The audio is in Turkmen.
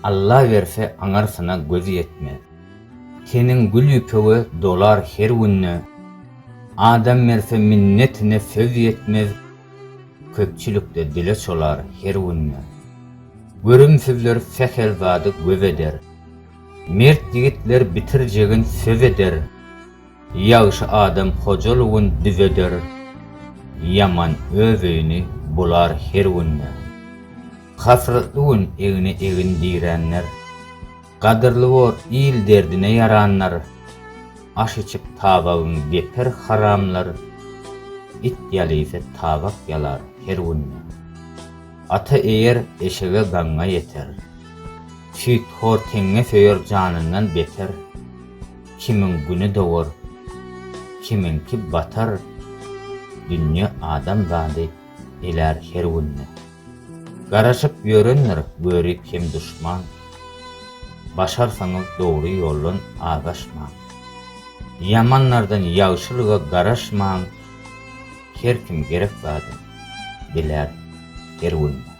Alla berse aňarsyna göz ýetmez. Teniň gül ýüpege dolar her günde. Adam berse minnetine söz ýetmez, Köpçülikde dile çolar her günde. Görümsizler sähel zady göz eder. Mert ýigitler bitirjegin söz eder. Ýagşy adam hojalygyn düzeder, Ýaman öz öýüni bular her günde. Hasratly gün egne egin diränler, Gadyrly bor il derdine ýaranlar, Aş içip tabagyn deper haramlar, It ýalysa tabak ýalar her günde. Ata eýer eşege gaňňa ýeter, Süýthor teňňe söýer janyndan beter. Kimiň güni dogar, kimiňki batar, Dünýe adamzady elär her günde. Garaşyp ýörendir görip hem duşman, Başarsaňyz dogry ýoldan azaşmaň. Ýamanlardan ýagşylyga garaşmaň, Her kim gerek zadyny dilär her günde.